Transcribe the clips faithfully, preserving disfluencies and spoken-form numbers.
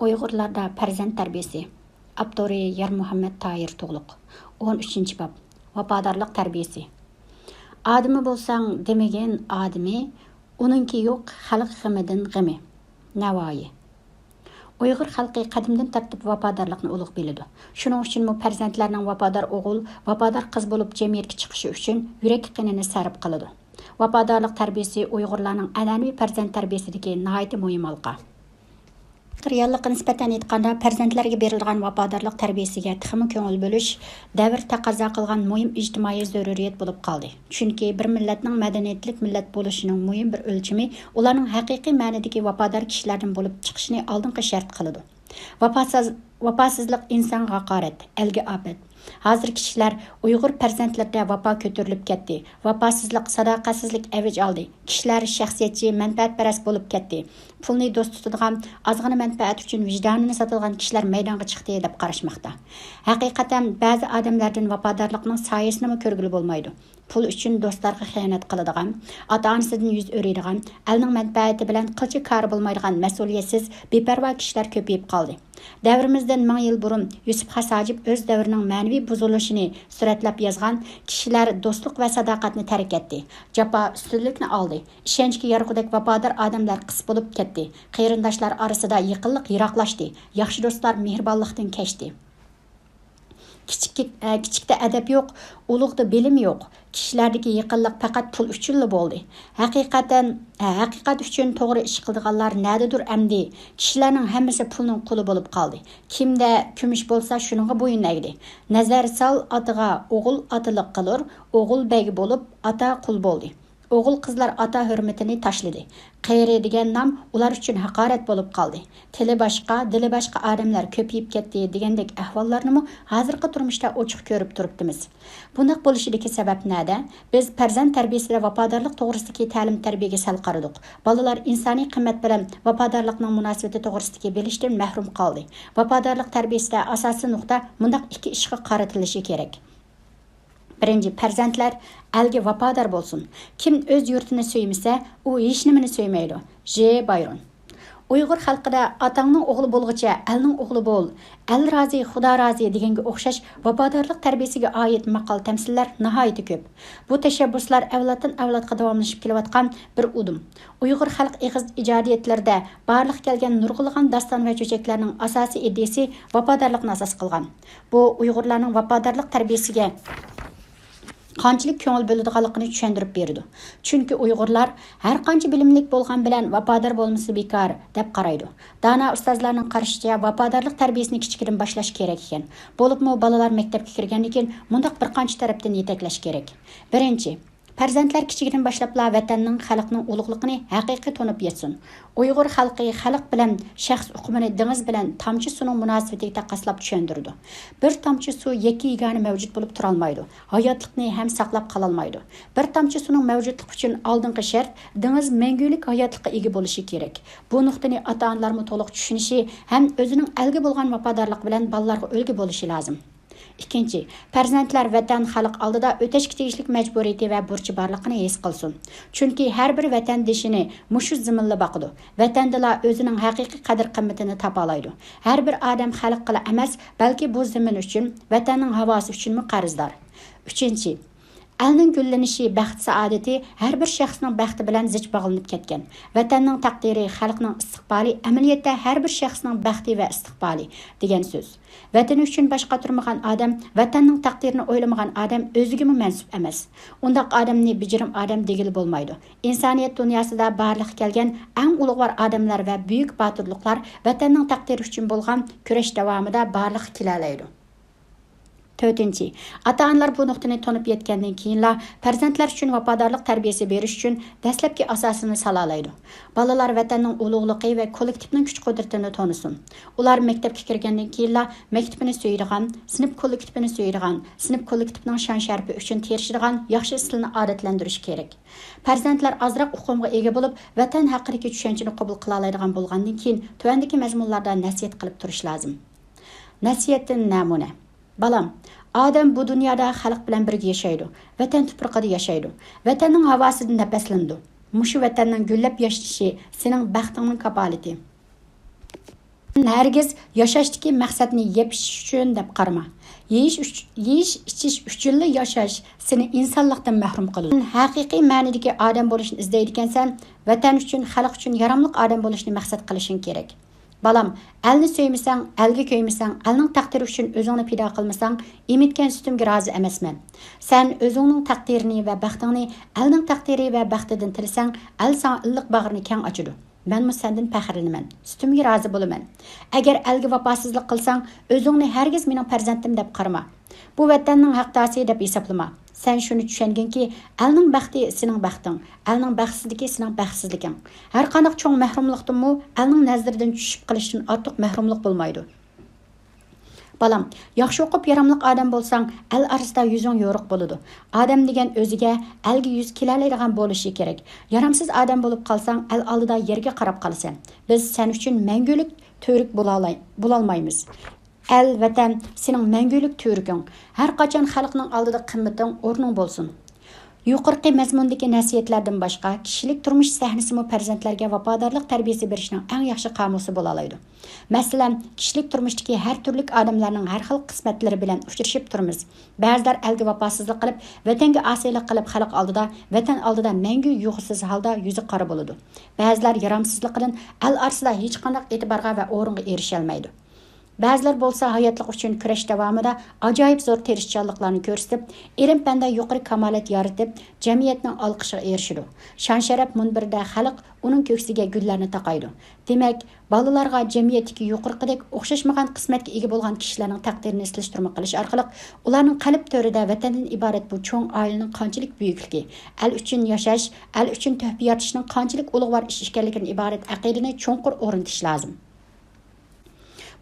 ئۇيغۇرلاردا پەرزەنت تەربىيىسى. ئاپتورى: يارمۇھەممەت تاھىر تۇغلۇق. ئون ئۈچىنچى باب. ۋاپادارلىق تەربىيىسى. ئادىمى بولساڭ دېمىگىن ئادىمى، ئۇنىڭكى يوق خەلق غېمىدىن غېمى. نەۋائىي. ئۇيغۇر خەلقى قەدىمدىن تارتىپ ۋاپادارلىقنى ئۇلۇغ بىلىدۇ. شۇنىڭ ئۈچۈنمۇ پەرزەنتلەرنىڭ ۋاپادار ئوغۇل، ۋاپادار قىز بولۇپ جەمئىيەتكە چىقىشى ئۈچۈن يۈرەك قېنىنى سەرپ قىلىدۇ. ۋاپادارلىق تەربىيىسى ئۇيغۇرلارنىڭ ئەنئەنىۋى پەرزەنت تەربىيىسىدىكى ناھايىتى مۇھىم ھالقا. رېئاللىققا نىسبەتەن ئېيتقاندا، پەرزەنتلەرگە بېرىلىدىغان ۋاپادارلىق تەربىيىسىگە تېخىمۇ كۆڭۈل بۆلۈش دەۋر تەقەززا قىلغان مۇھىم ئىجتىمائىي زۆرۈرىيەت بولۇپ قالدى. چۈنكى بىر مىللەتنىڭ مەدەنىيەتلىك مىللەت بولۇشىنىڭ مۇھىم بىر ئۆلچىمى ئۇلارنىڭ ھەقىقىي مەنىدىكى ۋاپادار كىشىلەردىن بولۇپ چىقىشىنى ئالدىنقى شەرت قىلىدۇ. ۋاپاسىز-، ۋاپاسىزلىق ئىنسانغا ھاقارەت، ئەلگە ئاپەت. ھازىر كىشىلەر ئۇيغۇر پەرزەنتلىرىدە ۋاپا كۆتۈرۈلۈپ كەتتى. ۋاپاسىزلىق، ساداقەتسىزلىك ئەۋج ئالدى. كىشىلەر شەخسىيەتچى، مەنپەئەتپەرەس بولۇپ كەتتى. پۇلنى دوست تۇتىدىغان، ئازغىنە مەنپەئەت ئۈچۈن ۋىجدانىنى ساتىدىغان كىشىلەر مەيدانغا چىقتى، دەپ قاراشماقتا. ھەقىقەتەن، بەزى ئادەملەردىن ۋاپادارلىقنىڭ سايىسىنىمۇ كۆرگىلى بولمايدۇ. پۇل ئۈچۈن دوستلارغا خىيانەت قىلىدىغان، ئاتا-ئانىسىدىن يۈز ئۆرۈيدىغان، ئەلنىڭ مەنپەئەتى بىلەن قىلچە كارى بولمايدىغان مەسئۇلىيەتسىز، بىپەرۋا كىشىلەر كۆپىيىپ قالدى. دەۋرىمىزدىن مىڭ يىل بۇرۇن يۈسۈپ خاس ھاجىپ ئۆز دەۋرىنىڭ مەنىۋى بۇزۇلۇشىنى سۈرەتلەپ يازغان: «كىشىلەر دوستلۇق ۋە ساداقەتنى تەرك ئەتتى. جاپا ئۈستۈنلۈكنى ئالدى. ئىشەنچكە يارىغۇدەك ۋاپادار ئادەملەر قىس بولۇپ كەتتى. قېرىنداشلار ئارىسىدا يېقىنلىق يىراقلاشتى. ياخشى دوستلار مېھرىبانلىقتىن كەچتى.» كىچىك، ئە، كىچىكتە ئەدەپ يوق، ئۇلۇغدا بىلىم يوق. كىشىلەردىكى يېقىنلىق پەقەت پۇل ئۈچۈنلا بولدى. ھەقىقەتەن، ئە، ھەقىقەت ئۈچۈن توغرا ئىش قىلىدىغانلار نەدىدۇر ئەمدى؟ كىشىلەرنىڭ ھەممىسى پۇلنىڭ قۇلى بولۇپ قالدى. كىمدە كۈمۈش بولسا، شۇنىڭغا بويۇن ئەگدى. نەزەر سال ئاتىغا، ئوغۇل ئاتىلىق قىلۇر، ئوغۇل بەگ بولۇپ، ئاتا قۇل بولدى. ئوغۇل-قىزلار ئاتا ھۆرمىتىنى تاشلىدى. قېرى دېگەن نام ئۇلار ئۈچۈن ھاقارەت بولۇپ قالدى. تىلى باشقا، دىلى باشقا ئادەملەر كۆپىيىپ كەتتى دېگەندەك ئەھۋاللارنىمۇ ھازىرقى تۇرمۇشتا ئوچۇق كۆرۈپ تۇرۇپتىمىز. بۇنداق بولۇشىدىكى سەۋەب نەدە؟ بىز پەرزەنت تەربىيىسىدە ۋاپادارلىق توغرىسىدىكى تەلىم-تەربىيەگە سەل قارىدۇق. بالىلار ئىنسانىي قىممەت بىلەن ۋاپادارلىقنىڭ مۇناسىۋىتى توغرىسىدىكى بىلىشتىن مەھرۇم قالدى. ۋاپادارلىق تەربىيىسىدە ئاساسىي نۇقتا مۇنداق ئىككى ئىشقا قارىتىلىشى كېرەك. بىرىنچى، پەرزەنتلەر ئەلگە ۋاپادار بولسۇن. كىم ئۆز يۇرتىنى سۆيمىسە، ئۇ ھېچنېمىنى سۆيمەيدۇ. ژ. بايرون. ئۇيغۇر خەلقىدە «ئاتاڭنىڭ ئوغلى بولغۇچە ئەلنىڭ ئوغلى بول، ئەل رازى، خۇدا رازى» دېگەنگە ئوخشاش ۋاپادارلىق تەربىيىسىگە ئائىت ماقال-تەمسىللەر ناھايىتى كۆپ. بۇ تەشەببۇسلار ئەۋلادتىن ئەۋلادقا داۋاملىشىپ كېلىۋاتقان بىر ئۇدۇم. ئۇيغۇر خەلق ئېغىز ئىجادىيەتلىرىدە بارلىققا كەلگەن نۇرغۇنلىغان داستان ۋە چۆچەكلەرنىڭ ئاساسىي ئىدىيىسى ۋاپادارلىقنى ئاساس قىلغان. بۇ ئۇيغۇرلارنىڭ ۋاپادارلىق تەربىيىسىگە قانچىلىك كۆڭۈل بۆلىدىغانلىقىنى چۈشەندۈرۈپ بېرىدۇ. چۈنكى ئۇيغۇرلار «ھەر قانچە بىلىملىك بولغان بىلەن ۋاپادار بولمىسا بىكار» دەپ قارايدۇ. دانا ئۇستازلارنىڭ قارىشىچە، ۋاپادارلىق تەربىيىسىنى كىچىكىدىن باشلاش كېرەك ئىكەن. بولۇپمۇ بالىلار مەكتەپكە كىرگەندىن كېيىن مۇنداق بىر قانچە تەرەپتىن يېتەكلەش كېرەك. بىرىنچى، پەرزەنتلەر كىچىكىدىن باشلاپلا ۋەتەننىڭ، خەلقنىڭ ئۇلۇغلۇقىنى ھەقىقىي تونۇپ يەتسۇن. ئۇيغۇر خەلقى خەلق بىلەن شەخس ئۇقۇمىنى دېڭىز بىلەن تامچە سۇنىڭ مۇناسىۋىتىگە تاقاسلاپ چۈشەندۈرىدۇ. بىر تامچە سۇ يەككە-يېگانە مەۋجۇت بولۇپ تۇرالمايدۇ، ھاياتلىقنى ھەم ساقلاپ قالالمايدۇ. بىر تامچە سۇنىڭ مەۋجۇتلۇقى ئۈچۈن ئالدىنقى شەرت، دېڭىز مەڭگۈلۈك ھاياتلىققا ئىگە بولۇشى كېرەك. بۇ نۇقتىنى ئاتا-ئانىلارمۇ تولۇق چۈشىنىشى ھەم ئۆزىنىڭ ئەلگە بولغان ۋاپادارلىقى بىلەن بالىلارغا ئۈلگە بولۇشى لازىم. ئىككىنچى، پەرزەنتلەر ۋەتەن، خەلق ئالدىدا ئۆتەشكە تېگىشلىك مەجبۇرىيىتى ۋە بۇرچى بارلىقىنى ھېس قىلسۇن. چۈنكى ھەر بىر ۋەتەندىشىنى مۇشۇ زېمىنلا باقىدۇ. ۋەتەندىلا ئۆزىنىڭ ھەقىقىي قەدىر-قىممىتىنى تاپالايدۇ. ھەر بىر ئادەم خەلققىلا ئەمەس، بەلكى بۇ زېمىن ئۈچۈن، ۋەتەننىڭ ھاۋاسى ئۈچۈنمۇ قەرزدار. ئۈچىنچى، ئەلنىڭ گۈللىنىشى، بەخت-سائادىتى ھەر بىر شەخسنىڭ بەختى بىلەن زىچ باغلىنىپ كەتكەن. ۋەتەننىڭ تەقدىرى، خەلقنىڭ ئىستىقبالى ئەمەلىيەتتە ھەر بىر شەخسنىڭ بەختى ۋە ئىستىقبالى دېگەن سۆز. ۋەتىنى ئۈچۈن باش قاتۇرمىغان ئادەم، ۋەتەننىڭ تەقدىرىنى ئويلىمىغان ئادەم ئۆزىگىمۇ مەنسۇپ ئەمەس. ئۇنداق ئادەمنى بېجىرىم ئادەم دېگىلى بولمايدۇ. ئىنسانىيەت دۇنياسىدا بارلىققا كەلگەن ئەڭ ئۇلۇغۋار ئادەملەر ۋە بۈيۈك باتۇرلۇقلار ۋەتەننىڭ تەقدىرى ئۈچۈن بولغان كۈرەش داۋامىدا بارلىققا كېلەلەيدۇ. تۆتىنچى، ئاتا-ئانىلار بۇ نۇقتىنى تونۇپ يەتكەندىن كېيىنلا پەرزەنتلەر ئۈچۈن ۋاپادارلىق تەربىيەسى بېرىش ئۈچۈن دەسلەپكى ئاساسىنى سالالايدۇ. بالىلار ۋەتەننىڭ ئۇلۇغلۇقى ۋە كوللېكتىپنىڭ كۈچ-قۇدرىتىنى تونۇسۇن. ئۇلار مەكتەپكە كىرگەندىن كېيىنلا مەكتىپىنى سۆيىدىغان، سىنىپ كوللېكتىپىنى سۆيىدىغان، سىنىپ كوللېكتىپىنىڭ شان-شەرىپى ئۈچۈن تىرىشىدىغان ياخشى ئىسلىنى ئادەتلەندۈرۈش كېرەك. پەرزەنتلەر ئازراق ئۇقۇمغا ئىگە بولۇپ، ۋەتەن ھەققىدىكى چۈشەنچىنى قوبۇل قىلالايدىغان بولغاندىن كېيىن، تۆۋەندىكى مەزمۇنلاردا نەسىھەت قىلىپ تۇرۇش لازىم. نەسىھەتتىن نەمۇنە. بالام، ئادەم بۇ دۇنيادا خەلق بىلەن بىرگە ياشايدۇ، ۋەتەن تۇپرىقىدا ياشايدۇ، ۋەتەننىڭ ھاۋاسىدىن نەپەسلىنىدۇ. مۇشۇ ۋەتەننىڭ گۈللەپ ياشنىشى سېنىڭ بەختىڭنىڭ كاپالىتى. ھەرگىز ياشاشتىكى مەقسەتنى يېپىش ئۈچۈن دەپ قارىما. يېيىش ئۈچ-، يېيىش ئىچىش ئۈچۈنلا ياشاش سېنى ئىنسانلىقتىن مەھرۇم قىلىدۇ. ھەقىقىي مەنىدىكى ئادەم بولۇشنى ئىزدەيدىكەنسەن، ۋەتەن ئۈچۈن، خەلق ئۈچۈن ياراملىق ئادەم بولۇشنى مەقسەت قىلىشىڭ كېرەك. بالام، ئەلنى سۆيمىسەڭ، ئەلگە كۆيمىسەڭ، ئەلنىڭ تەقدىرى ئۈچۈن ئۆزۈڭنى پىدا قىلمىساڭ، ئېمىتكەن سۈتۈمگە رازى ئەمەسمەن. سەن ئۆزۈڭنىڭ تەقدىرىنى ۋە بەختىڭنى ئەلنىڭ تەقدىرى ۋە بەختىدىن تىلىسەڭ، ئەل ساڭا ئىللىق باغرىنى كەڭ ئاچىدۇ. مەنمۇ سەندىن پەخىرلىنىمەن، سۈتۈمگە رازى بولىمەن. ئەگەر ئەلگە ۋاپاسىزلىق قىلساڭ، ئۆزۈڭنى ھەرگىز مېنىڭ پەرزەنتىم دەپ قارىما. بۇ ۋەتەننىڭ ھەقداسى دەپ ھېسابلىما. سەن شۇنى چۈشەنگىنكى، ئەلنىڭ بەختى سېنىڭ بەختىڭ، ئەلنىڭ بەختسىزلىكى سېنىڭ بەختسىزلىكىڭ. ھەرقانداق چوڭ مەھرۇملۇقتىنمۇ ئەلنىڭ نەزىرىدىن چۈشۈپ قېلىشتىن ئارتۇق مەھرۇملۇق بولمايدۇ. بالام، ياخشى ئوقۇپ ياراملىق ئادەم بولساڭ، ئەل ئارىسىدا يۈزۈڭ يورۇق بولىدۇ. ئادەم دېگەن ئۆزىگە، ئەلگە يۈز كېلەلەيدىغان بولۇشى كېرەك. يارامسىز ئادەم بولۇپ قالساڭ، ئەل ئالدىدا يەرگە قاراپ قالىسەن. بىز سەن ئۈچۈن مەڭگۈلۈك تۈۋرۈك بولالاي-، بولالمايمىز. ئەل، ۋەتەن، سېنىڭ مەڭگۈلۈك تۈۋرۈكۈڭ. ھەر قاچان خەلقنىڭ ئالدىدا قىممىتىڭ، ئورنۇڭ بولسۇن. يۇقىرىقى مەزمۇندىكى نەسىھەتلەردىن باشقا، كىشىلىك تۇرمۇش سەھنىسىمۇ پەرزەنتلەرگە ۋاپادارلىق تەربىيەسى بېرىشنىڭ ئەڭ ياخشى قامۇسى بولالايدۇ. مەسىلەن، كىشىلىك تۇرمۇشتىكى ھەر تۈرلۈك ئادەملەرنىڭ ھەر خىل قىسمەتلىرى بىلەن ئۇچرىشىپ تۇرىمىز. بەزىلەر ئەلگە ۋاپاسىزلىق قىلىپ، ۋەتەنگە ئاسىيلىق قىلىپ، خەلق ئالدىدا، ۋەتەن ئالدىدا مەڭگۈ يۇغۇسىز ھالدا يۈزى قارا بولىدۇ. بەزىلەر يارامسىزلىقىدىن ئەل ئارىسىدا ھېچقانداق ئېتىبارغا ۋە ئورۇنغا ئېرىشەلمەيدۇ. بەزىلەر بولسا ھاياتلىق ئۈچۈن كۈرەش داۋامىدا ئاجايىپ زور تىرىشچانلىقلارنى كۆرسىتىپ، ئىلىم-پەندە يۇقىرى كامالەت يارىتىپ، جەمئىيەتنىڭ ئالقىشىغا ئېرىشىدۇ. شان-شەرەپ مۇنبىرىدە خەلق ئۇنىڭ كۆكسىگە گۈللەرنى تاقايدۇ. دېمەك، بالىلارغا جەمئىيەتتىكى يۇقىرىقىدەك ئوخشاشمىغان قىسمەتكە ئىگە بولغان كىشىلەرنىڭ تەقدىرىنى سېلىشتۇرما قىلىش ئارقىلىق، ئۇلارنىڭ قەلب تۆرىدە ۋەتەندىن ئىبارەت بۇ چوڭ ئائىلىنىڭ قانچىلىك بۈيۈكلۈكى، ئەل ئۈچۈن ياشاش، ئەل ئۈچۈن تۆھپە يارىتىشنىڭ قانچىلىك ئۇلۇغۋار ئىش ئىكەنلىكىدىن ئىبارەت ئەقىدىنى چوڭقۇر ئورنىتىش لازىم.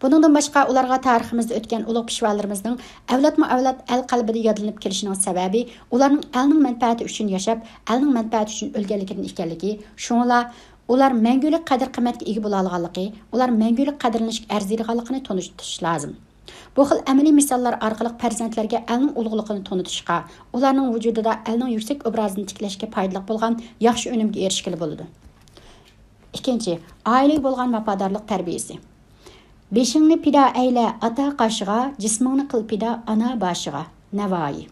بۇنىڭدىن باشقا، ئۇلارغا تارىخىمىزدا ئۆتكەن ئۇلۇغ پېشۋالىرىمىزنىڭ ئەۋلادمۇ ئەۋلاد ئەل قەلبىدە يادلىنىپ كېلىشىنىڭ سەۋەبى، ئۇلارنىڭ ئەلنىڭ مەنپەئەتى ئۈچۈن ياشاپ، ئەلنىڭ مەنپەئەتى ئۈچۈن ئۆلگەنلىكىدىن ئىكەنلىكى، شۇڭىلا ئۇلار مەڭگۈلۈك قەدىر-قىممەتكە ئىگە بولالايدىغانلىقى، ئۇلار مەڭگۈلۈك قەدىرلىنىشكە ئەرزىيدىغانلىقىنى تونۇتۇش لازىم. بۇ خىل ئەمەلىي مىساللار ئارقىلىق پەرزەنتلەرگە ئەلنىڭ ئۇلۇغلۇقىنى تونۇتۇشقا، ئۇلارنىڭ ۋۇجۇدىدا ئەلنىڭ يۈكسەك ئوبرازىنى تىكلەشكە پايدىلىق بولغان ياخشى ئۈنۈمگە ئېرىشكىلى بولىدۇ. ئىككىنچى، ئائىلىگە بولغان ۋاپادارلىق تەربىيەسى. بېشىڭنى پىدا ئەيلە ئاتا قاشىغا، جىسمىڭنى قىل پىدا ئانا باشىغا. نەۋائى.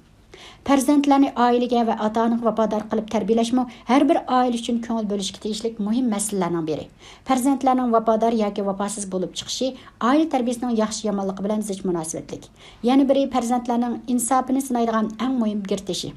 پەرزەنتلەرنى ئائىلىگە ۋە ئاتا-ئانىغا ۋاپادار قىلىپ تەربىيەلەشمۇ ھەر بىر ئائىلە ئۈچۈن كۆڭۈل بۆلۈشكە تېگىشلىك مۇھىم مەسىلىلەرنىڭ بىرى. پەرزەنتلەرنىڭ ۋاپادار ياكى ۋاپاسىز بولۇپ چىقىشى ئائىلە تەربىيەسىنىڭ ياخشى-يامانلىقى بىلەن زىچ مۇناسىۋەتلىك. يەنە بىرى، پەرزەنتلەرنىڭ ئىنساپىنى سىنايدىغان ئەڭ مۇھىم گىرتېشى.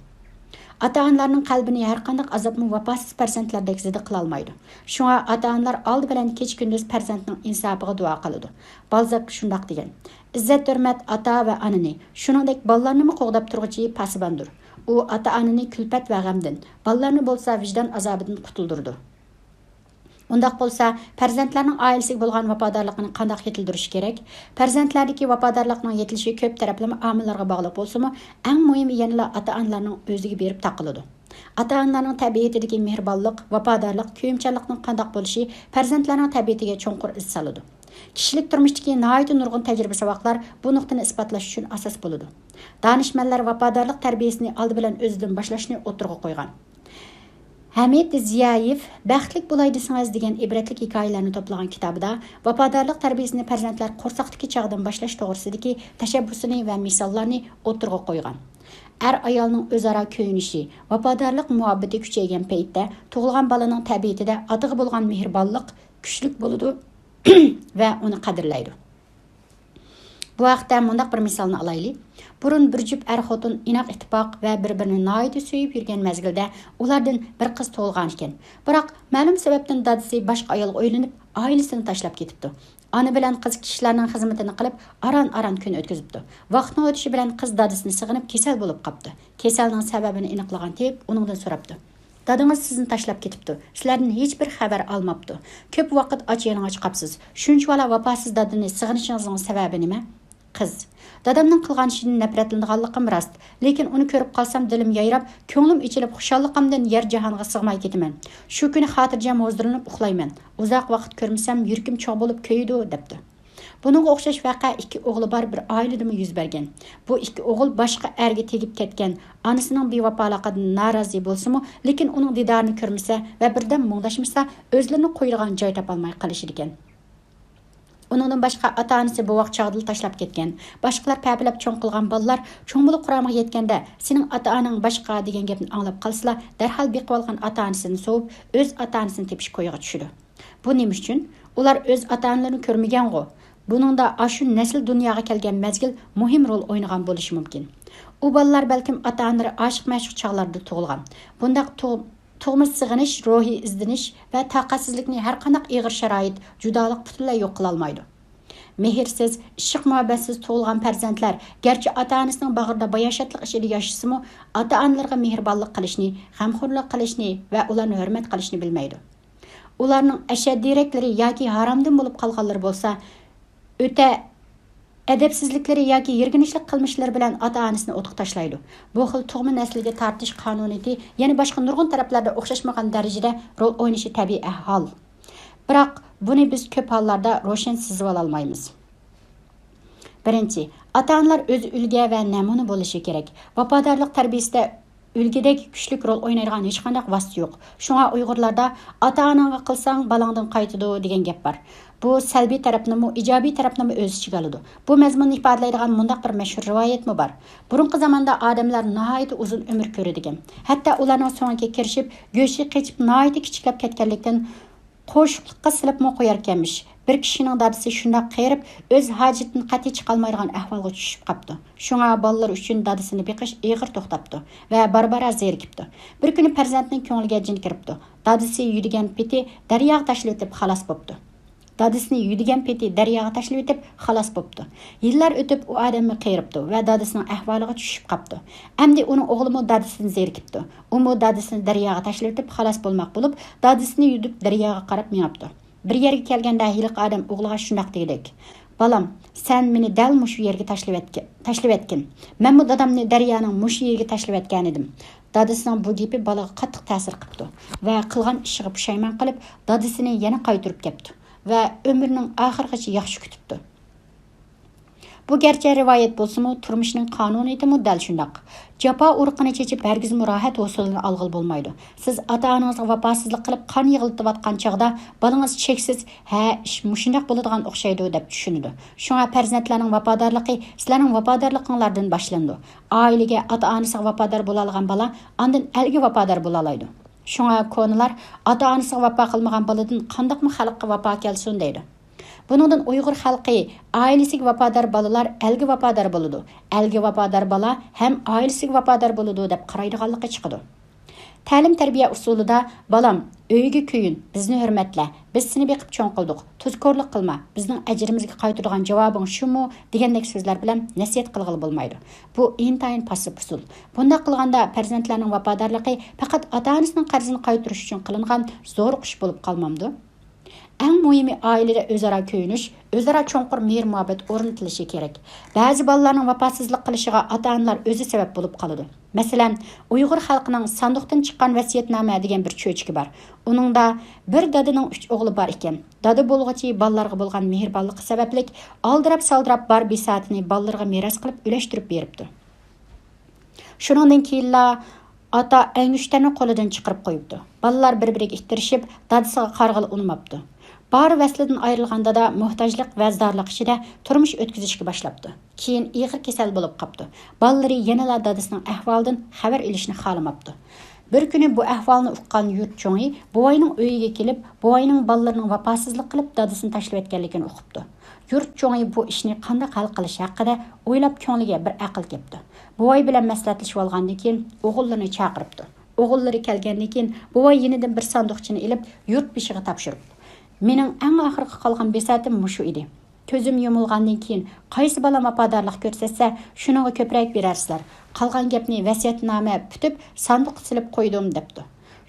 ئاتا-ئانىلارنىڭ قەلبىنى ھەرقانداق ئازابمۇ ۋاپاسىز پەرزەنتلەردەك زېدە قىلالمايدۇ. شۇڭا ئاتا-ئانىلار ئالدى بىلەن كېچە-كۈندۈز پەرزەنتنىڭ ئىنساپىغا دۇئا قىلىدۇ. بالزاك شۇنداق دېگەن: «ئىززەت-ھۆرمەت ئاتا ۋە ئانىنى، شۇنىڭدەك بالىلارنىمۇ قوغداپ تۇرغۇچى پاسىباندۇر. ئۇ ئاتا-ئانىنى كۈلپەت ۋە غەمدىن، بالىلارنى بولسا ۋىجدان ئازابىدىن قۇتۇلدۇرىدۇ.» ئۇنداق بولسا، پەرزەنتلەرنىڭ ئائىلىسىگە بولغان ۋاپادارلىقىنى قانداق يېتىلدۈرۈش كېرەك؟ پەرزەنتلەردىكى ۋاپادارلىقنىڭ يېتىلىشى كۆپ تەرەپلىمە ئامىللارغا باغلىق بولسىمۇ، ئەڭ مۇھىمى يەنىلا ئاتا-ئانىلارنىڭ ئۆزىگە بېرىپ تاقىلىدۇ. ئاتا-ئانىلارنىڭ تەبىئىتىدىكى مېھرىبانلىق، ۋاپادارلىق، كۆيۈمچانلىقنىڭ قانداق بولۇشى پەرزەنتلەرنىڭ تەبىئىتىگە چوڭقۇر ئىز سالىدۇ. كىشىلىك تۇرمۇشتىكى ناھايىتى نۇرغۇن تەجرىبە-ساۋاقلار بۇ نۇقتىنى ئىسپاتلاش ئۈچۈن ئاساس بولىدۇ. دانىشمەنلەر ۋاپادارلىق تەربىيەسىنى ئالدى بىلەن ئۆزىدىن باشلاشنى ئوتتۇرىغا قويغان. ھەمىد زىيايېف بەختلىك بولاي دېسىڭىز دېگەن ئىبرەتلىك ھېكايىلەرنى توپلىغان كىتابىدا ۋاپادارلىق تەربىيەسىنى پەرزەنتلەر قورساقتىكى چاغدىن باشلاش توغرىسىدىكى تەشەببۇسىنى ۋە مىساللارنى ئوتتۇرىغا قويغان. ئەر-ئايالنىڭ ئۆزئارا كۆيۈنۈشى، ۋاپادارلىق مۇھەببىتى كۈچەيگەن پەيتتە، تۇغۇلغان بالىنىڭ تەبىئىتىدە ئاتىغا بولغان مېھرىبانلىق كۈچلۈك بولىدۇ ۋە ئۇنى قەدىرلەيدۇ. بۇ ھەقتە مۇنداق بىر مىسالنى ئالايلى. بۇرۇن بىر جۈپ ئەر-خوتۇن ئىناق-ئىتتىپاق ۋە بىر-بىرىنى ناھايىتى سۆيۈپ يۈرگەن مەزگىلدە ئۇلاردىن بىر قىز تۇغۇلغانىكەن. بىراق، مەلۇم سەۋەبتىن دادىسى باشقا ئايالغا ئۆيلىنىپ، ئائىلىسىنى تاشلاپ كېتىپتۇ. ئانا بىلەن قىز كىشىلەرنىڭ خىزمىتىنى قىلىپ، ئاران-ئاران كۈن ئۆتكۈزۈپتۇ. ۋاقىتنىڭ ئۆتۈشى بىلەن قىز دادىسىنى سېغىنىپ كېسەل بولۇپ قاپتۇ. كېسەلنىڭ سەۋەبىنى ئېنىقلىغان تېۋىپ ئۇنىڭدىن سوراپتۇ. دادىڭىز سىزنى تاشلاپ كېتىپتۇ. سىلەردىن ھېچبىر خەۋەر ئالماپتۇ. كۆپ ۋاقىت ئاچ-يالىڭاچ قاپسىز. شۇنچىۋالا ۋاپاسىز دادىنى سېغىنىشىڭىزنىڭ سەۋەبى نېمە؟ قىز. دادامنىڭ قىلغان ئىشىدىن نەپرەتلىنىدىغانلىقىم راست. لېكىن ئۇنى كۆرۈپ قالسام دىلىم يايراپ، كۆڭلۈم ئېچىلىپ خۇشاللىقىمدىن يەر جاھانغا سىغماي كېتىمەن. شۇ كۈنى خاتىرجەم ھۇزۇرلىنىپ ئۇخلايمەن. ئۇزاق ۋاقىت كۆرمىسەم يۈرىكىم چوغ بولۇپ كۆيىدۇ، دەپتۇ. بۇنىڭغا ئوخشاش ۋەقە ئىككى ئوغلى بار بىر ئائىلىدىمۇ يۈز بەرگەن. بۇ ئىككى ئوغۇل باشقا ئەرگە تېگىپ كەتكەن، ئانىسىنىڭ بىۋاپالىقىدىن نارازى بولسىمۇ، لېكىن ئۇنىڭ دىدارىنى كۆرمىسە ۋە بىردەم مۇڭداشمىسا، ئۆزلىرىنى قويىدىغان جاي تاپالماي قېلىشىدىكەن. ئۇنىڭدىن باشقا، ئاتا-ئانىسى بوۋاق چاغدىلا تاشلاپ كەتكەن. باشقىلار پەپىلەپ چوڭ قىلغان بالىلار چوڭ بولۇپ قۇرامىغا يەتكەندە، «سېنىڭ ئاتا-ئاناڭ باشقا» دېگەن گەپنى ئاڭلاپ قالسىلا، دەرھال بېقىۋالغان ئاتا-ئانىسىدىن سوۋۇپ، ئۆز ئاتا-ئانىسىنى تېپىش كويىغا چۈشىدۇ. بۇ نېمە ئۈچۈن؟ ئۇلار ئۆز ئاتا-ئانىلىرىنى كۆرمىگەنغۇ. بۇنىڭدا ئاشۇ نەسىل دۇنياغا كەلگەن مەزگىل مۇھىم رول ئوينىغان بولۇشى مۇمكىن. ئۇ بالىلار بەلكىم ئاتا-ئانىلىرى ئاشىق-مەشۇق چاغلاردا تۇغۇلغان. بۇنداق تۇغ-، تۇغما سېغىنىش، روھىي ئىزدىنىش ۋە تاقەتسىزلىكنى ھەرقانداق ئېغىر شارائىت، جۇدالىق پۈتۈنلەي يوق قىلالمايدۇ. مېھىرسىز، ئىشق-مۇھەببەتسىز تۇغۇلغان پەرزەنتلەر گەرچە ئاتا-ئانىسىنىڭ باغرىدا باياشاتلىق ئىچىدە ياشىسىمۇ، ئاتا-ئانىلىرىغا مېھرىبانلىق قىلىشنى، غەمخورلۇق قىلىشنى ۋە ئۇلارنى ھۆرمەت قىلىشنى بىلمەيدۇ. ئۇلارنىڭ ئەشەددىيرەكلىرى ياكى ھارامدىن بولۇپ قالغانلىرى بولسا، ئۆتە ئەدەپسىزلىكلىرى ياكى يىرگىنچلىق قىلمىشلىرى بىلەن ئاتا-ئانىسىنى ئوتقا تاشلايدۇ. بۇ خىل تۇغما نەسلىگە تارتىش قانۇنىيىتى يەنە باشقا نۇرغۇن تەرەپلەردە ئوخشاشمىغان دەرىجىدە رول ئوينىشى تەبىئىي ئەھۋال. بىراق، بۇنى بىز كۆپ ھاللاردا روشەن سىزىۋالالمايمىز. بىرىنچى، ئاتا-ئانىلار ئۆزى ئۈلگە ۋە نەمۇنە بولۇشى كېرەك. ۋاپادارلىق تەربىيەسىدە ئۈلگىدەك كۈچلۈك رول ئوينايدىغان ھېچقانداق ۋاسىتە يوق. شۇڭا ئۇيغۇرلاردا «ئاتا-ئاناڭغا قىلساڭ، بالاڭدىن قايتىدۇ» دېگەن گەپ بار. بۇ سەلبىي تەرەپنىمۇ، ئىجابىي تەرەپنىمۇ ئۆز ئىچىگە ئالىدۇ. بۇ مەزمۇننى ئىپادىلەيدىغان مۇنداق بىر مەشھۇر رىۋايەتمۇ بار. بۇرۇنقى زاماندا ئادەملەر ناھايىتى ئۇزۇن ئۆمۈر كۆرىدىكەن. ھەتتا ئۇلارنىڭ سۆڭىكى كىرىشىپ، گۆشى قېچىپ، ناھايىتى كىچىكلەپ كەتكەنلىكتىن، قوشۇقلۇققا سېلىپمۇ قوياركەنمىش. بىر كىشىنىڭ دادىسى شۇنداق قېرىپ، ئۆز ھاجىتىدىن قەتئىي چىقالمايدىغان ئەھۋالغا چۈشۈپ قاپتۇ. شۇڭا بالىلىرى ئۈچۈن دادىسىنى بېقىش ئېغىر توختاپتۇ ۋە بارا-بارا زېرىكىپتۇ. بىر كۈنى پەرزەنتنىڭ كۆڭلىگە جىن كىرىپتۇ. دادىسى يۈدىگەن پېتى دەرياغا تاشلىۋېتىپ خالاس بوپتۇ. دادىسىنى يۈدىگەن پېتى دەرياغا تاشلىۋېتىپ خالاس بوپتۇ. يىللار ئۆتۈپ، ئۇ ئادەممۇ قېرىپتۇ ۋە دادىسىنىڭ ئەھۋالىغا چۈشۈپ قاپتۇ. ئەمدى ئۇنىڭ ئوغلىمۇ دادىسىدىن زېرىكىپتۇ. ئۇمۇ دادىسىنى دەرياغا تاشلىۋېتىپ خالاس بولماق بولۇپ، دادىسىنى يۈدۈپ دەرياغا قاراپ مېڭىپتۇ. بىر يەرگە كەلگەندە ھېلىقى ئادەم ئوغلىغا شۇنداق دېگۈدەك: «بالام، سەن مېنى دەل مۇشۇ يەرگە تاشلىۋەتكە-، تاشلىۋەتكىن. مەنمۇ دادامنى دەريانىڭ مۇشۇ يېرىگە تاشلىۋەتكەنىدىم.» دادىسىنىڭ بۇ گېپى بالىغا قاتتىق تەسىر قىپتۇ ۋە قىلغان ئىشىغا پۇشايمان قىلىپ، دادىسىنى يەنە قايتۇرۇپ كەپتۇ ۋە ئۆمرىنىڭ ئاخىرىغىچە ياخشى كۈتۈپتۇ. بۇ گەرچە رىۋايەت بولسىمۇ، تۇرمۇشنىڭ قانۇنىيىتىمۇ دەل شۇنداق. جاپا ئۇرۇقىنى چېچىپ، ھەرگىزمۇ راھەت ھوسۇلىنى ئالغىلى بولمايدۇ. سىز ئاتا-ئانىڭىزغا ۋاپاسىزلىق قىلىپ، قان يىغلىتىۋاتقان چاغدا بالىڭىز چەكسىز «ھە، ئىش مۇشۇنداق بولىدىغان ئوخشايدۇ» دەپ چۈشىنىدۇ. شۇڭا پەرزەنتلەرنىڭ ۋاپادارلىقى سىلەرنىڭ ۋاپادارلىقىڭلاردىن باشلىنىدۇ. ئائىلىگە، ئاتا-ئانىسىغا ۋاپادار بولالايدىغان بالا ئاندىن ئەلگە ۋاپادار بولالايدۇ. شۇڭا كونىلار «ئاتا-ئانىسىغا ۋاپا قىلمىغان بالىدىن قانداقمۇ خەلققە ۋاپا كەلسۇن» دەيدۇ. بۇنىڭدىن ئۇيغۇر خەلقى «ئائىلىسىگە ۋاپادار بالىلار ئەلگە ۋاپادار بولىدۇ، ئەلگە ۋاپادار بالا ھەم ئائىلىسىگە ۋاپادار بولىدۇ» دەپ قارايدىغانلىقى چىقىدۇ. تەلىم-تەربىيە ئۇسۇلىدا «بالام، ئۆيگە كۆيۈن، بىزنى ھۆرمەتلە، بىز سېنى بېقىپ چوڭ قىلدۇق، تۇزكورلۇق قىلما، بىزنىڭ ئەجرىمىزگە قايتۇرىدىغان جاۋابىڭ شۇمۇ» دېگەندەك سۆزلەر بىلەن نەسىھەت قىلغىلى بولمايدۇ. بۇ ئىنتايىن پاسسىپ ئۇسۇل. بۇنداق قىلغاندا پەرزەنتلەرنىڭ ۋاپادارلىقى پەقەت ئاتا-ئانىسىنىڭ قەرزىنى قايتۇرۇش ئۈچۈن قىلىنغان زورۇقۇش بولۇپ قالمامدۇ؟ ئەڭ مۇھىمى، ئائىلىدە ئۆزئارا كۆيۈنۈش، ئۆزئارا چوڭقۇر مېھىر-مۇھەببەت ئورنىتىلىشى كېرەك. بەزى بالىلارنىڭ ۋاپاسىزلىق قىلىشىغا ئاتا-ئانىلار ئۆزى سەۋەب بولۇپ قالىدۇ. مەسىلەن، ئۇيغۇر خەلقىنىڭ ساندۇقتىن چىققان ۋەسىيەتنامە دېگەن بىر چۆچىكى بار. ئۇنىڭدا بىر دادىنىڭ ئۈچ ئوغلى بار ئىكەن. دادا بولغۇچى بالىلارغا بولغان مېھرىبانلىقى سەۋەبلىك، ئالدىراپ-سالدىراپ بار بىساتىنى بالىلىرىغا مىراس قىلىپ ئۈلەشتۈرۈپ بېرىپتۇ. شۇنىڭدىن كېيىنلا ئاتا ئەڭگۈشتەرنى قولىدىن چىقىرىپ قويۇپتۇ. بالىلار بىر-بىرىگە ئىتتىرىشىپ، دادىسىغا قارىغىلى ئۇنىماپتۇ. بار ۋەسلىدىن ئايرىلغان دادا موھتاجلىق ۋە زارلىق ئىچىدە تۇرمۇش ئۆتكۈزۈشكە باشلاپتۇ. كېيىن ئېغىر كېسەل بولۇپ قاپتۇ. بالىلىرى يەنىلا دادىسىنىڭ ئەھۋالىدىن خەۋەر ئېلىشنى خالىماپتۇ. بىر كۈنى بۇ ئەھۋالنى ئۇققان يۇرت چوڭى بوۋاينىڭ ئۆيىگە كېلىپ، بوۋاينىڭ بالىلىرىنىڭ ۋاپاسىزلىق قىلىپ، دادىسىنى تاشلىۋەتكەنلىكىنى ئۇقۇپتۇ. يۇرت چوڭى بۇ ئىشنى قانداق ھەل قىلىش ھەققىدە ئويلاپ، كۆڭلىگە بىر ئەقىل كەپتۇ. بوۋاي بىلەن مەسلىھەتلىشىۋالغاندىن كېيىن، ئوغۇللىرىنى چاقىرىپتۇ. ئوغۇللىرى كەلگەندىن كېيىن، بوۋاي يېنىدىن بىر ساندۇقچىنى ئېلىپ، يۇرت بېشىغا تاپشۇرۇپتۇ. مېنىڭ ئەڭ ئاخىرقى قالغان بىساتىم مۇشۇ ئىدى. كۆزۈم يۇمۇلغاندىن كېيىن، قايسى بالام ۋاپادارلىق كۆرسەتسە، شۇنىڭغا كۆپرەك بېرەرسىلەر. قالغان گەپنى ۋەسىيەتنامە پۈتۈپ، ساندۇققا سېلىپ قويدۇم، دەپتۇ.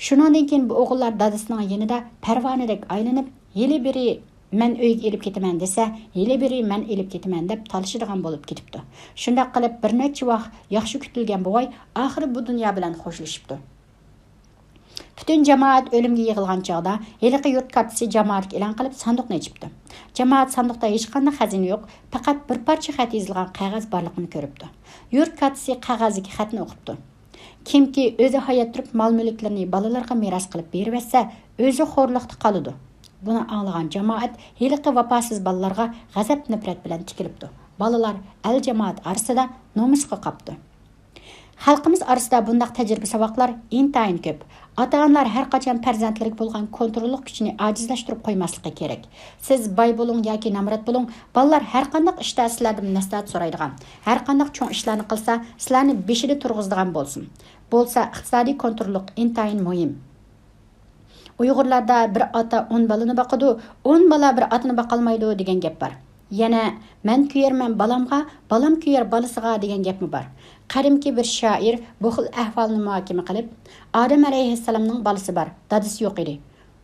شۇنىڭدىن كېيىن بۇ ئوغۇللار دادىسىنىڭ يېنىدا پەرۋانىدەك ئايلىنىپ، ھېلى بىرى مەن ئۆيگە ئېلىپ كېتىمەن دېسە، ھېلى بىرى مەن ئېلىپ كېتىمەن دەپ تالىشىدىغان بولۇپ كېتىپتۇ. شۇنداق قىلىپ، بىر نەچچە ۋاق ياخشى كۈتۈلگەن بوۋاي ئاخىرى بۇ دۇنيا بىلەن خوشلىشىپتۇ. پۈتۈن جامائەت ئۆلۈمگە يىغىلغان چاغدا، ھېلىقى يۇرت كاتتىسى جامائەتكە ئېلان قىلىپ ساندۇقنى ئېچىپتۇ. جامائەت ساندۇقتا ھېچقانداق خەزىنە يوق، پەقەت بىر پارچە خەت يېزىلغان قەغەز بارلىقىنى كۆرۈپتۇ. يۇرت كاتتىسى قەغەزدىكى خەتنى ئوقۇپتۇ. كىمكى ئۆزى ھايات تۇرۇپ مال-مۈلۈكلىرىنى بالىلىرىغا مىراس قىلىپ بېرىۋەتسە، ئۆزى خورلۇقتا قالىدۇ. بۇنى ئاڭلىغان جامائەت ھېلىقى ۋاپاسىز بالىلارغا غەزەپ-نەپرەت بىلەن تىكىلىپتۇ. بالىلار ئەل-جامائەت ئارىسىدا نومۇسقا قاپتۇ. خەلقىمىز ئارىسىدا بۇنداق تەجرىبە-ساۋاقلار ئىنتايىن كۆپ. ئاتا-ئانىلار ھەرقاچان پەرزەنتلىرىگە بولغان كونتروللۇق كۈچىنى ئاجىزلاشتۇرۇپ قويماسلىقى كېرەك. سىز باي بولۇڭ ياكى نامرات بولۇڭ، بالىلار ھەرقانداق ئىشتا سىلەردىن مەسلىھەت سورايدىغان، ھەرقانداق چوڭ ئىشلارنى قىلسا، سىلەرنى بېشىدا تۇرغۇزىدىغان بولسۇن. بولسا ئىقتىسادىي كونتروللۇق ئىنتايىن مۇھىم. ئۇيغۇرلاردا بىر ئاتا ئون بالىنى باقىدۇ، ئون بالا بىر ئاتىنى باقالمايدۇ دېگەن گەپ بار. يەنە، مەن كۆيەرمەن بالامغا، بالام كۆيەر بالىسىغا دېگەن گەپمۇ بار. قەدىمكى بىر شائىر بۇ خىل ئەھۋالنى مۇھاكىمە قىلىپ، ئادەم ئەلەيھىسسالامنىڭ بالىسى بار، دادىسى يوق ئىدى.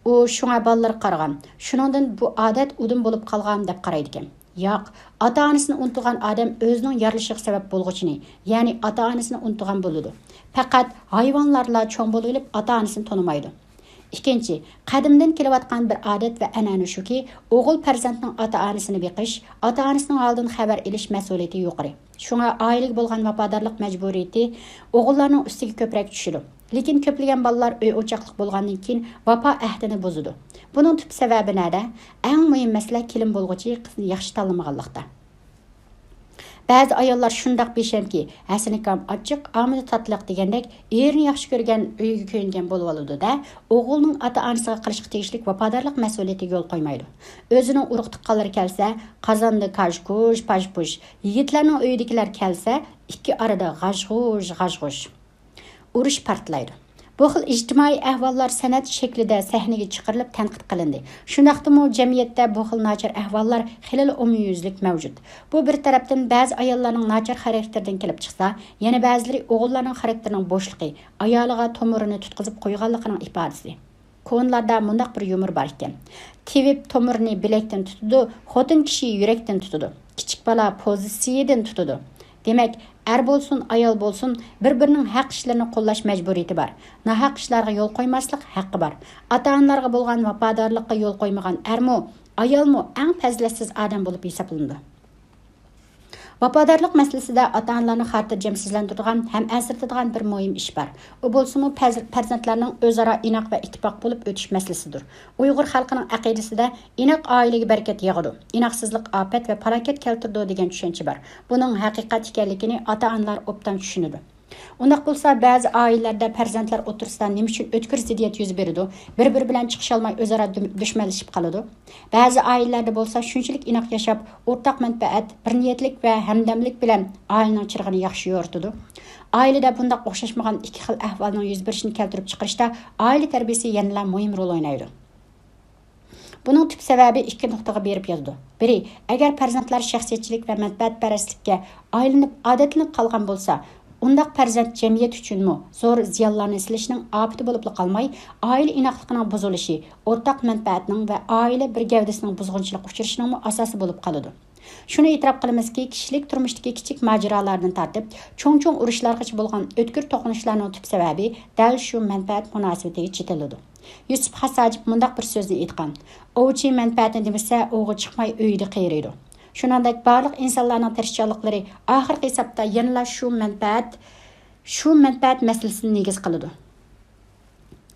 ئۇ شۇڭا بالىلىرى قارىغان. شۇنىڭدىن بۇ ئادەت ئۇدۇم بولۇپ قالغان دەپ قارايدىكەن. ياق، ئاتا-ئانىسىنى ئۇنتۇغان ئادەم ئۆزىنىڭ يارىلىشىغا سەۋەب بولغۇچىنى، يەنى ئاتا-ئانىسىنى ئۇنتۇغان بولىدۇ. پەقەت ھايۋانلارلا چوڭ بولۇۋېلىپ ئاتا-ئانىسىنى تونۇمايدۇ. ئىككىنچى، قەدىمدىن كېلىۋاتقان بىر ئادەت ۋە ئەنئەنە شۇكى، ئوغۇل پەرزەنتنىڭ ئاتا-ئانىسىنى بېقىش، ئاتا-ئانىسىنىڭ ھالىدىن خەۋەر ئېلىش مەسئۇلىيىتى يۇقىرى. شۇڭا ئائىلىگە بولغان ۋاپادارلىق مەجبۇرىيىتى ئوغۇللارنىڭ ئۈستىگە كۆپرەك چۈشىدۇ. لېكىن كۆپلىگەن بالىلار ئۆي-ئوچاقلىق بولغاندىن كېيىن ۋاپا ئەھدىنى بۇزىدۇ. بۇنىڭ تۈپ سەۋەبى نەدە؟ ئەڭ مۇھىم مەسىلە كېلىن بولغۇچى قىزنى ياخشى تاللىمىغانلىقتا. بەزى ئاياللار شۇنداق بىشەمكى، ھەسىنىكام ئاچچىق، ئامىدى تاتلىق دېگەندەك، ئېرىنى ياخشى كۆرگەن، ئۆيىگە كۆنگەن بولۇۋالىدۇ-دە، ئوغۇلنىڭ ئاتا-ئانىسىغا قىلىشقا تېگىشلىك ۋاپادارلىق مەسئۇلىيىتىگە يول قويمايدۇ. ئۆزىنىڭ ئۇرۇق-تۇغقانلىرى كەلسە، قازاندا كاژ-كۇژ، پاژ-پۇژ، يىگىتلەرنىڭ ئۆيىدىكىلەر كەلسە، ئىككى ئارىدا غاژ-غۇژ، غاژ-غۇژ. ئۇرۇش پارتلايدۇ. بۇ خىل ئىجتىمائىي ئەھۋاللار سەنئەت شەكلىدە سەھنىگە چىقىرىلىپ تەنقىد قىلىندى. شۇنداقتىمۇ جەمئىيەتتە بۇ خىل ناچار ئەھۋاللار خېلىلا ئومۇميۈزلۈك مەۋجۇت. بۇ بىر تەرەپتىن بەزى ئاياللارنىڭ ناچار خاراكتېرىدىن كېلىپ چىقسا، يەنە بەزىلىرى ئوغۇللارنىڭ خاراكتېرىنىڭ بوشلۇقى، ئايالىغا تومۇرىنى تۇتقۇزۇپ قويغانلىقىنىڭ ئىپادىسى. كونىلاردا مۇنداق بىر يۇمۇر بار ئىكەن: تېۋىپ تومۇرنى بىلەكتىن تۇتىدۇ، خوتۇن كىشى يۈرەكتىن تۇتىدۇ، كىچىك بالا پوزىتسىيىدىن تۇتىدۇ. دېمەك، ئەر بولسۇن، ئايال بولسۇن، بىر-بىرىنىڭ ھەق ئىشلىرىنى قوللاش مەجبۇرىيىتى بار. ناھەق ئىشلارغا يول قويماسلىق ھەققى بار. ئاتا-ئانىلارغا بولغان ۋاپادارلىققا يول قويمىغان ئەرمۇ، ئايالمۇ ئەڭ پەزىلەتسىز ئادەم بولۇپ ھېسابلىنىدۇ. ۋاپادارلىق مەسىلىسىدە ئاتا-ئانىلارنى خاتىرجەمسىزلەندۈرىدىغان ھەم ئەنسىرىتىدىغان بىر مۇھىم ئىش بار. ئۇ بولسىمۇ پەز-، پەرزەنتلەرنىڭ ئۆزئارا ئىناق ۋە ئىتتىپاق بولۇپ ئۆتۈش مەسىلىسىدۇر. ئۇيغۇر خەلقىنىڭ ئەقىدىسىدە «ئىناق ئائىلىگە بەرىكەت ياغىدۇ، ئىناقسىزلىق ئاپەت ۋە پالاكەت كەلتۈرىدۇ» دېگەن چۈشەنچە بار. بۇنىڭ ھەقىقەت ئىكەنلىكىنى ئاتا-ئانىلار ئوبدان چۈشىنىدۇ. ئۇنداق بولسا، بەزى ئائىلىلەردە پەرزەنتلەر ئوتتۇرىسىدا نېمە ئۈچۈن ئۆتكۈر زىددىيەت يۈز بېرىدۇ، بىر-بىرى بىلەن چىقىشالماي ئۆزئارا دۈم-، دۈشمەنلىشىپ قالىدۇ. بەزى ئائىلىلەردە بولسا شۇنچىلىك ئىناق ياشاپ، ئورتاق مەنپەئەت، بىر نىيەتلىك ۋە ھەمدەملىك بىلەن ئائىلىنىڭ چىرىغىنى ياخشى يورۇتىدۇ. ئائىلىدە بۇنداق ئوخشاشمىغان ئىككى خىل ئەھۋالنىڭ يۈز بېرىشىنى كەلتۈرۈپ چىقىرىشتا ئائىلە تەربىيىسى يەنىلا مۇھىم رول ئوينايدۇ. بۇنىڭ تۈپ سەۋەبى ئىككى نۇقتىغا بېرىپ ياتىدۇ. بىرى، ئەگەر پەرزەنتلەر شەخسىيەتچىلىك ۋە مەنپەئەتپەرەسلىككە ئايلىنىپ، ئادەتلىنىپ قالغان بولسا، ئۇنداق پەرزەنت جەمئىيەت ئۈچۈنمۇ زور زىيانلارنى سېلىشنىڭ ئاپىتى بولۇپلا قالماي، ئائىلە ئىناقلىقىنىڭ بۇزۇلۇشى، ئورتاق مەنپەئەتنىڭ ۋە ئائىلە بىر گەۋدىسىنىڭ بۇزغۇنچىلىققا ئۇچرىشىنىڭمۇ ئاساسى بولۇپ قالىدۇ. شۇنى ئېتىراپ قىلىمىزكى، كىشىلىك تۇرمۇشتىكى كىچىك ماجىرالاردىن تارتىپ، چوڭ-چوڭ ئۇرۇشلارغىچە بولغان ئۆتكۈر توقۇنۇشلارنىڭ تۈپ سەۋەبى دەل شۇ مەنپەئەت مۇناسىۋىتىگە چېتىلىدۇ. يۈسۈپ خاس ھاجىپ مۇنداق بىر سۆزنى ئېيتقان: «ئوۋچى مەنپەئەتنى دېمىسە، ئوۋغا چىقماي ئۆيىدە قېرىيدۇ.» شۇنىڭدەك بارلىق ئىنسانلارنىڭ تىرىشچانلىقلىرى ئاخىرقى ھېسابتا يەنىلا شۇ مەنپەئەت، شۇ مەنپەئەت مەسىلىسىنى نېگىز قىلىدۇ.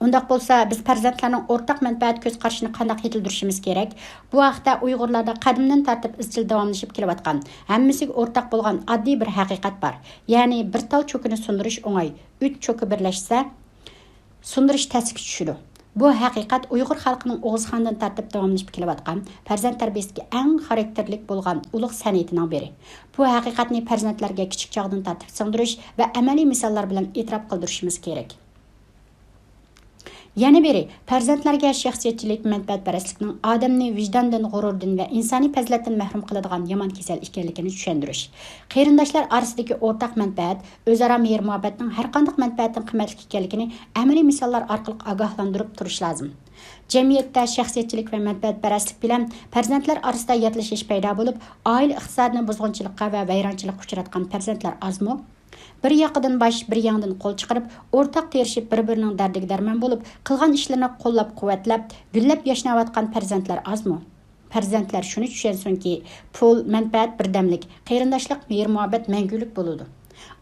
ئۇنداق بولسا، بىز پەرزەنتلەرنىڭ ئورتاق مەنپەئەت كۆز قارىشىنى قانداق يېتىلدۈرۈشىمىز كېرەك؟ بۇ ھەقتە ئۇيغۇرلاردا قەدىمدىن تارتىپ ئىزچىل داۋاملىشىپ كېلىۋاتقان، ھەممىسىگە ئورتاق بولغان ئاددىي بىر ھەقىقەت بار. يەنى بىر تال چوكىنى سۇندۇرۇش ئوڭاي، ئۈچ چوكا بىرلەشسە، سۇندۇرۇش تەسكە چۈشىدۇ. بۇ ھەقىقەت ئۇيغۇر خەلقىنىڭ ئوغۇزخاندىن تارتىپ داۋاملىشىپ كېلىۋاتقان پەرزەنت تەربىيەسىدىكى ئەڭ خاراكتېرلىك بولغان ئۇلۇغ سەنئىتىنىڭ بىرى. بۇ ھەقىقەتنى پەرزەنتلەرگە كىچىك چاغدىن تارتىپ سىڭدۈرۈش ۋە ئەمەلىي مىساللار بىلەن ئېتىراپ قىلدۇرۇشىمىز كېرەك. يەنە بىرى، پەرزەنتلەرگە شەخسىيەتچىلىك، مەنپەئەتپەرەسلىكنىڭ ئادەمنى ۋىجداندىن، غۇرۇردىن ۋە ئىنسانىي پەزىلەتتىن مەھرۇم قىلىدىغان يامان كېسەل ئىكەنلىكىنى چۈشەندۈرۈش. قېرىنداشلار ئارىسىدىكى ئورتاق مەنپەئەت، ئۆزئارا مېھىر-مۇھەببەتنىڭ ھەرقانداق مەنپەئەتتىن قىممەتلىك ئىكەنلىكىنى ئەمەلىي مىساللار ئارقىلىق ئاگاھلاندۇرۇپ تۇرۇش لازىم. جەمئىيەتتە شەخسىيەتچىلىك ۋە مەنپەئەتپەرەسلىك بىلەن پەرزەنتلەر ئارىسىدا ياتلىشىش پەيدا بولۇپ، ئائىلە ئىقتىسادىنى بۇزغۇنچىلىققا ۋە ۋەيرانچىلىققا ئۇچراتقان پەرزەنتلەر ئازمۇ؟ بىر ياقىدىن باش، بىر ياڭدىن قول چىقىرىپ، ئورتاق تىرىشىپ، بىر-بىرىنىڭ دەردىگە دەرمان بولۇپ، قىلغان ئىشلىرىنى قوللاپ-قۇۋۋەتلەپ، گۈللەپ ياشناۋاتقان پەرزەنتلەر ئازمۇ؟ پەرزەنتلەر شۇنى چۈشەنسۇنكى، پۇل، مەنپەئەت بىردەملىك، قېرىنداشلىق، مېھىر-مۇھەببەت مەڭگۈلۈك بولىدۇ.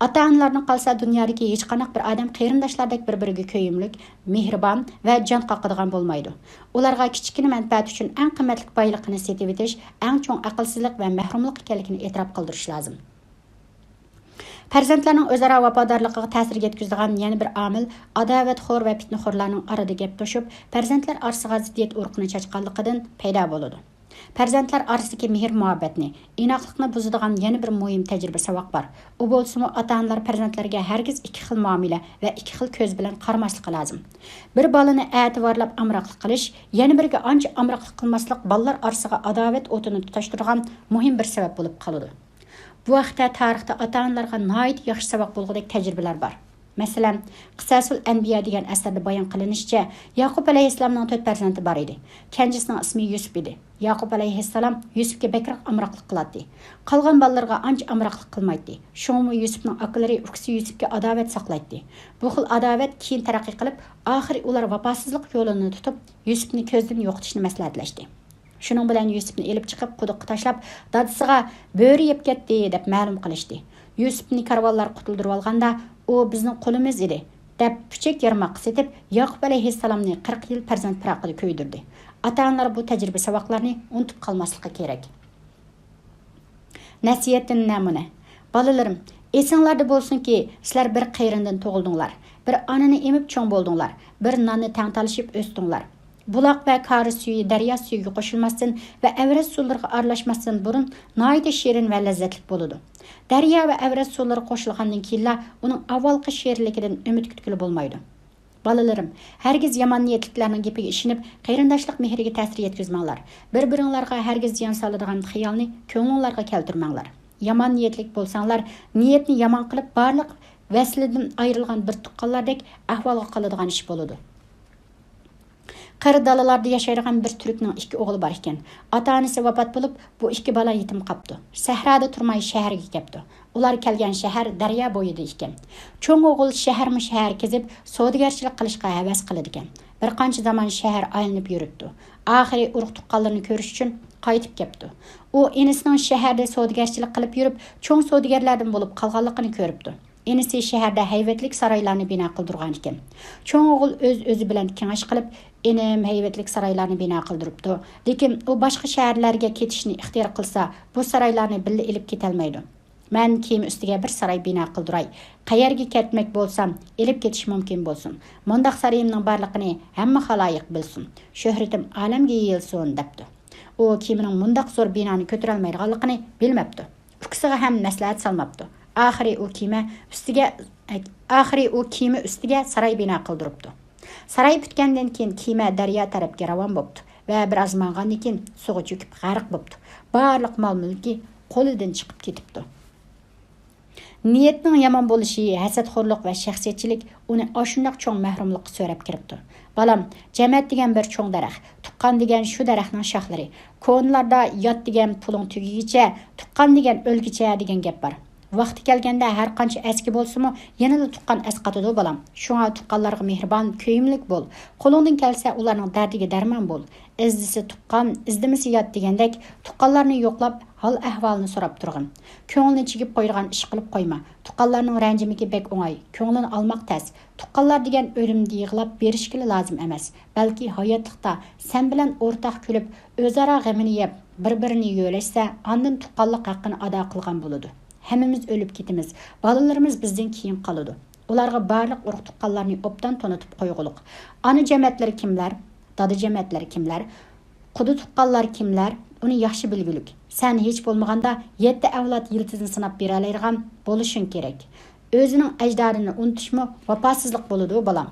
ئاتا-ئانىلاردىن قالسا، دۇنيادىكى ھېچقانداق بىر ئادەم قېرىنداشلاردەك بىر-بىرىگە كۆيۈملۈك، مېھرىبان ۋە جان قاقىدىغان بولمايدۇ. ئۇلارغا كىچىككىنە مەنپەئەت ئۈچۈن ئەڭ قىممەتلىك بايلىقىنى سېتىۋېتىش ئەڭ چوڭ ئەقىلسىزلىق ۋە مەھرۇملۇق ئىكەنلىكىنى ئېتىراپ قىلدۇرۇش لازىم. پەرزەنتلەرنىڭ ئۆزئارا ۋاپادارلىقىغا تەسىر يەتكۈزىدىغان يەنە بىر ئامىل ئاداۋەتخور ۋە پىتنىخورلارنىڭ ئارىدا گەپ توشۇپ، پەرزەنتلەر ئارىسىغا زىددىيەت ئۇرۇقىنى چاچقانلىقىدىن پەيدا بولىدۇ. پەرزەنتلەر ئارىسىدىكى مېھىر-مۇھەببەتنى، ئىناقلىقنى بۇزىدىغان يەنە بىر مۇھىم تەجرىبە ساۋاق بار. ئۇ بولسىمۇ، ئاتا-ئانىلار پەرزەنتلەرگە ھەرگىز ئىككى خىل مۇئامىلە ۋە ئىككى خىل كۆز بىلەن قارىماسلىقى لازىم. بىر بالىنى ئەتىۋارلاپ ئامراقلىق قىلىش، يەنە بىرىگە ئانچە ئامراقلىق قىلماسلىق بالىلار ئارىسىغا ئاداۋەت ئوتىنى تۇتاشتۇرىدىغان مۇھىم بىر سەۋەب بولۇپ قالىدۇ. بۇ ھەقتە تارىختا ئاتا-ئانىلارغا ناھايىتى ياخشى ساۋاق بولغۇدەك تەجرىبىلەر بار. مەسىلەن، قىساسۇل ئەنبىيا دېگەن ئەسەردە بايان قىلىنىشىچە، ياقۇپ ئەلەيھىسسالامنىڭ تۆت پەرزەنتى بار ئىدى. كەنجىسىنىڭ ئىسمى يۈسۈپ ئىدى. ياقۇپ ئەلەيھىسسالام يۈسۈپكە بەكرەك ئامراقلىق قىلاتتى. قالغان بالىلىرىغا ئانچە ئامراقلىق قىلمايتتى. شۇڭىمۇ يۈسۈپنىڭ ئاكىلىرى ئۇكىسى يۈسۈپكە ئاداۋەت ساقلايتتى. بۇ خىل ئاداۋەت كېيىن تەرەققىي قىلىپ، ئاخىرى ئۇلار ۋاپاسىزلىق يولىنى تۇتۇپ، يۈسۈپنى كۆزدىن يوقىتىشنى مەسلىھەتلەشتى. شۇنىڭ بىلەن يۈسۈپنى ئېلىپ چىقىپ، قۇدۇققا تاشلاپ، دادىسىغا «بۆرە يەپ كەتتى» دەپ مەلۇم قىلىشتى. يۈسۈپنى كارۋانلار قۇتۇلدۇرۇۋالغاندا، «ئۇ بىزنىڭ قۇلىمىز ئىدى» دەپ، پۈچەك يارماققا سېتىپ، ياقۇپ ئەلەيھىسسالامنى قىرىق يىل پەرزەنت پىراقىدا كۆيدۈردى. ئاتا-ئانىلار بۇ تەجرىبە ساۋاقلارنى ئۇنتۇپ قالماسلىقى كېرەك. نەسىھەتتىن نەمۇنە. بالىلىرىم، ئېسىڭلاردا بولسۇنكى، سىلەر بىر قېرىندىن تۇغۇلدۇڭلار، بىر ئانىنى ئېمىپ چوڭ بولدۇڭلار، بىر ناننى تەڭ تالىشىپ ئۆستۈڭلار. بۇلاق ۋە كارى سۈيى دەريا سۈيىگە قوشۇلماستىن ۋە ئەۋرەز سۇلىرىغا ئارىلاشماستىن بۇرۇن ناھايىتى شېرىن ۋە لەززەتلىك بولىدۇ. دەريا ۋە ئەۋرەز سۇلىرى قوشۇلغاندىن كېيىنلا ئۇنىڭ ئاۋۋالقى شېرىنلىكىدىن ئۈمىد كۈتكىلى بولمايدۇ. بالىلىرىم، ھەرگىز يامان نىيەتلىكلەرنىڭ گېپىگە ئىشىنىپ، قېرىنداشلىق مېھرىگە تەسىر يەتكۈزمەڭلار. بىر-بىرىڭلارغا ھەرگىز زىيان سالىدىغان خىيالنى كۆڭلۈڭلارغا كەلتۈرمەڭلار. يامان نىيەتلىك بولساڭلار، نىيەتنى يامان قىلىپ، بارلىق ۋەسلىدىن ئايرىلغان بىر تۇغقانلاردەك ئەھۋالغا قالىدىغان ئىش بولىدۇ. قىر دالىلاردا ياشايدىغان بىر تۈركنىڭ ئىككى ئوغلى بار ئىكەن. ئاتا-ئانىسى ۋاپات بولۇپ، بۇ ئىككى بالا يېتىم قاپتۇ. سەھرادا تۇرماي شەھەرگە كەپتۇ. ئۇلار كەلگەن شەھەر دەريا بويىدا ئىكەن. چوڭ ئوغۇل شەھەرمۇ شەھەر كېزىپ، سودىگەرچىلىك قىلىشقا ھەۋەس قىلىدىكەن. بىر قانچە زامان شەھەر ئايلىنىپ يۈرۈپتۇ. ئاخىرى ئۇرۇق-تۇغقانلىرىنى كۆرۈش ئۈچۈن قايتىپ كەپتۇ. ئۇ ئىنىسىنىڭ شەھەردە سودىگەرچىلىك قىلىپ يۈرۈپ، چوڭ سودىگەرلەردىن بولۇپ قالغانلىقىنى كۆرۈپتۇ. ئىنىسى شەھەردە ھەيۋەتلىك سارايلارنى بىنا قىلدۇرغانىكەن. چوڭ ئوغۇل ئۆز-ئۆزى بىلەن كېڭەش قىلىپ، «ئىنىم ھەيۋەتلىك سارايلارنى بىنا قىلدۇرۇپتۇ، لېكىن ئۇ باشقا شەھەرلەرگە كېتىشنى ئىختىيار قىلسا، بۇ سارايلارنى بىللە ئېلىپ كېتەلمەيدۇ. مەن كېمە ئۈستىگە بىر ساراي بىنا قىلدۇراي. قەيەرگە كەتمەك بولسام، ئېلىپ كېتىش مۇمكىن بولسۇن. مۇنداق سارىيىمنىڭ بارلىقىنى ھەممە خالايىق بىلسۇن، شۆھرىتىم ئالەمگە يېيىلسۇن» دەپتۇ. ئۇ كېمىنىڭ مۇنداق زور بىنانى كۆتۈرەلمەيدىغانلىقىنى بىلمەپتۇ. ئۇكىسىغا ھەم مەسلىھەت سالماپتۇ. ئاخىرى ئۇ كېمە ئۈستىگە، ئاخىرى ئۇ كېمە ئۈستىگە ساراي بىنا قىلدۇرۇپتۇ. ساراي پۈتكەندىن كېيىن كېمە دەريا تەرەپكە راۋان بوپتۇ ۋە بىر ئاز ماڭغاندىن كېيىن سۇغا چۆكۈپ غەرق بوپتۇ. بارلىق مال-مۈلكى قولىدىن چىقىپ كېتىپتۇ. نىيەتنىڭ يامان بولۇشى، ھەسەتخورلۇق ۋە شەخسىيەتچىلىك ئۇنى ئاشۇنداق چوڭ مەھرۇملۇققا سۆرەپ كىرىپتۇ. بالام، جەمەت دېگەن بىر چوڭ دەرەخ، تۇغقان دېگەن شۇ دەرەخنىڭ شاخلىرى. كونىلاردا «يات دېگەن پۇلۇڭ تۈگىگىچە، تۇغقان دېگەن ئۆلگۈچە» دېگەن گەپ بار. ۋاقتى كەلگەندە ھەر قانچە ئەسكى بولسىمۇ، يەنىلا تۇغقان ئەسقاتىدۇ، بالام. شۇڭا تۇغقانلارغا مېھرىبان، كۆيۈملۈك بول. قولۇڭدىن كەلسە، ئۇلارنىڭ دەردىگە دەرمان بول. ئىزدىسە تۇغقان، ئىزدىمىسە يات دېگەندەك، تۇغقانلارنى يوقلاپ، ھال-ئەھۋالىنى سوراپ تۇرغىن. كۆڭلىنى چىگىپ قويىدىغان ئىش قىلىپ قويما. تۇغقانلارنىڭ رەنجىمىكى بەك ئوڭاي، كۆڭلىنى ئالماق تەس. تۇغقانلار دېگەن ئۆلۈمدە يىغلاپ بېرىشكىلا لازىم ئەمەس، بەلكى ھاياتلىقتا سەن بىلەن ئورتاق كۈلۈپ، ئۆزئارا غېمىنى يەپ، بىر-بىرىنى يۆلەشسە، ئاندىن تۇغقانلىق ھەققىنى ئادا قىلغان بولىدۇ. ھەممىمىز ئۆلۈپ كېتىمىز، بالىلىرىمىز بىزدىن كېيىن قالىدۇ. ئۇلارغا بارلىق ئۇرۇق-تۇغقانلارنى ئوبدان تونۇتۇپ قويغۇلۇق. ئانا جەمەتلىرى كىملەر؟ دادا جەمەتلىرى كىملەر؟ قۇدا تۇغقانلار كىملەر؟ ئۇنى ياخشى بىلگۈلۈك. سەن ھېچ بولمىغاندا يەتتە ئەۋلاد يىلتىزىنى سىناپ بېرەلەيدىغان بولۇشۇڭ كېرەك. ئۆزىنىڭ ئەجدادىنى ئۇنتۇشمۇ ۋاپاسىزلىق بولىدۇ، بالام.